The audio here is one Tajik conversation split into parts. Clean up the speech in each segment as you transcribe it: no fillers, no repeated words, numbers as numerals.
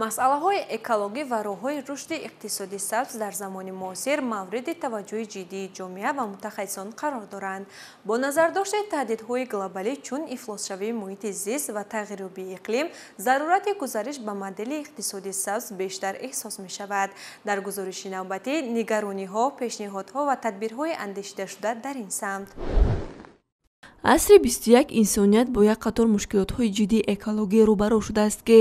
Масъалаҳои экологӣ ва роҳҳои рушди иқтисоди сабз дар замони муосир мавриди таваҷҷӯҳи ҷиддии ҷомеа ва мутахассисон қарор доранд. Бо назардошти таҳдидҳои глобалӣ, чун ифлосшавии муҳити зист ва тағйирёбии иқлим, зарурати гузариш ба модели иқтисоди сабз бештар эҳсос мешавад. Дар гузориши навбатӣ нигарониҳо, пешниҳодҳо ва тадбирҳои андешидашуда дар ин самт. Асри 21 инсоният бо як қатор мушкилотҳои ҷиддии экологӣ рӯбарӯ шудааст, ки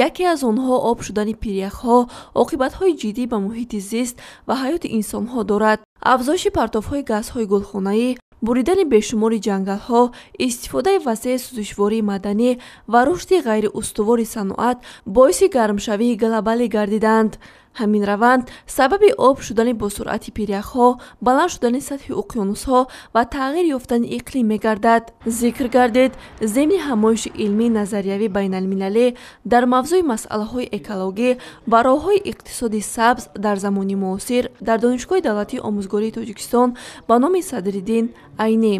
яке аз онҳо об шудани пиряхҳо оқибатҳои ҷиддӣ ба муҳити зист ва ҳаёти инсонҳо дорад. Афзоиши партовҳои газҳои гулхонаӣ, буридани бешумори ҷангалҳо, истифодаи васеи сӯзишвории маданӣ ва рушди ғайриустувори саноат боиси гармшавии глобалӣ гардиданд. Ҳамин раванд сабаби об шудани босуръати пиряхҳо, баланд шудани сатҳи уқёнусҳо ва тағйир ёфтани иқлим мегардад. Зикр гардид, зимни ҳамоиши илмии назариявии байналмилалӣ дар мавзӯи масъалаҳои экологӣ ва роҳҳои иқтисоди сабз дар замони муосир дар Донишгоҳи давлатии омӯзгории Тоҷикистон ба номи Садриддин Айнӣ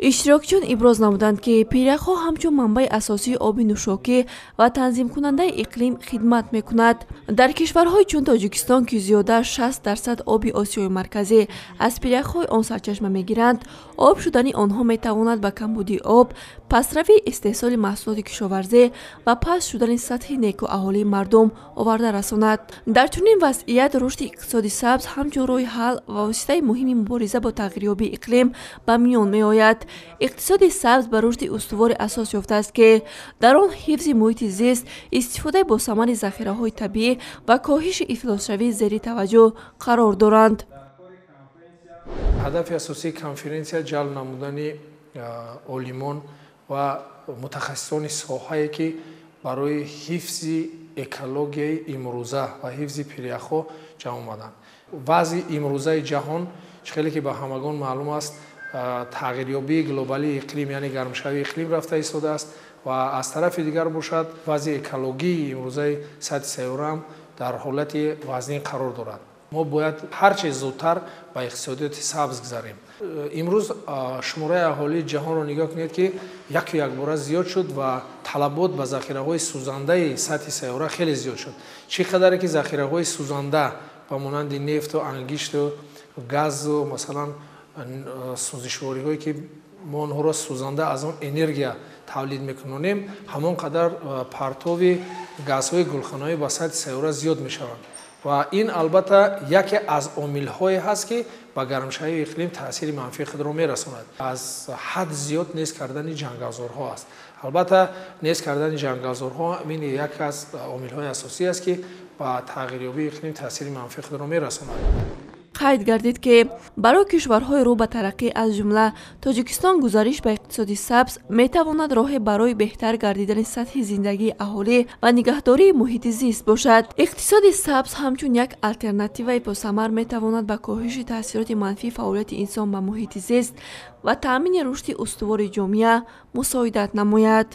иштирокчиён иброз намуданд, ки пиряхҳо ҳамчун манбаи асосии оби нӯшокӣ ва танзимкунандаи иқлим хидмат мекунад. Дар кишварҳои чун Тоҷикистон, ки зиёда 60% оби Осиёи Марказӣ аз пиряхҳои он сарчашма мегиранд, об шудани онҳо метавонад ба камбудии об, пастравии истеҳсоли маҳсулоти кишоварзӣ ва паст шудани сатҳи некуаҳолии мардум оварда расонад. Дар чунин вазъият рушди иқтисоди сабз ҳамчун роҳи ҳал ва воситаи муҳими мубориза бо тағйирёбии иқлим ба миён меояд. Иқтисоди сабз ба рушди устуворе асос ёфтааст, ки дар он ҳифзи муҳити зист, истифодаи босамари захираҳои табиӣ ва коҳиши ифлосшавӣ зери таваҷҷӯҳ қарор доранд. Ҳадафи асосии конференсия ҷалб намудани олимон ва мутахассисони соҳае, ки барои ҳифзи экологияи имрӯза ва ҳифзи пиряхҳо ҷамъ омаданд. Вазъи имрӯзаи ҷаҳон, чӣ хеле ки ба ҳамагон маълум аст, тағйирёбии глобалии иқлим, яъне гармшавии иқлим рафта истодааст ва аз тарафи дигар бошад, вазъи экологии имрӯзаи сатҳи сайёра ҳам дар ҳолати вазнин қарор дорад. Мо бояд ҳарче зудтар ба иқтисодиёти сабз гузарем. Имрӯз шумораи аҳолии ҷаҳонро нигоҳ кунед, ки яку якбора зиёд шуд ва талабот ба захираҳои сӯзандаи сатҳи сайёра хеле зиёд шуд. Чӣ қадаре ки захираҳои сӯзанда ба монанди нефту ангишту газу, масалан, сӯзишвориҳое, ки мо онҳоро сӯзанда аз он энергия тавлид мекунонем, ҳамон қадар партови газҳои гулхонаӣ ба сатҳи сайёра зиёд мешаванд ва ин албатта яке аз омилҳое ҳаст, ки ба гармшавии иқлим таъсири манфии худро мерасонад. Аз ҳад зиёд нест кардани ҷангалзорҳо аст. Албатта, нест кардани ҷангалзорҳо ин як аз омилҳои асосӣ аст, ки ба тағйирёбии иқлим таъсири манфии худро мерасонад. Қайд гардид, ки барои кишварҳои рӯ ба тараққӣ, аз ҷумла Тоҷикистон, гузариш ба иқтисоди сабз метавонад роҳе барои беҳтар гардидани сатҳи зиндагии аҳолӣ ва нигаҳдории муҳити зист бошад. Иқтисоди сабз ҳамчун як алтернативаи босамар метавонад ба коҳиши таъсироти манфии фаъолияти инсон ба муҳити зист ва таъмини рушди устувори ҷомеа мусоидат намояд.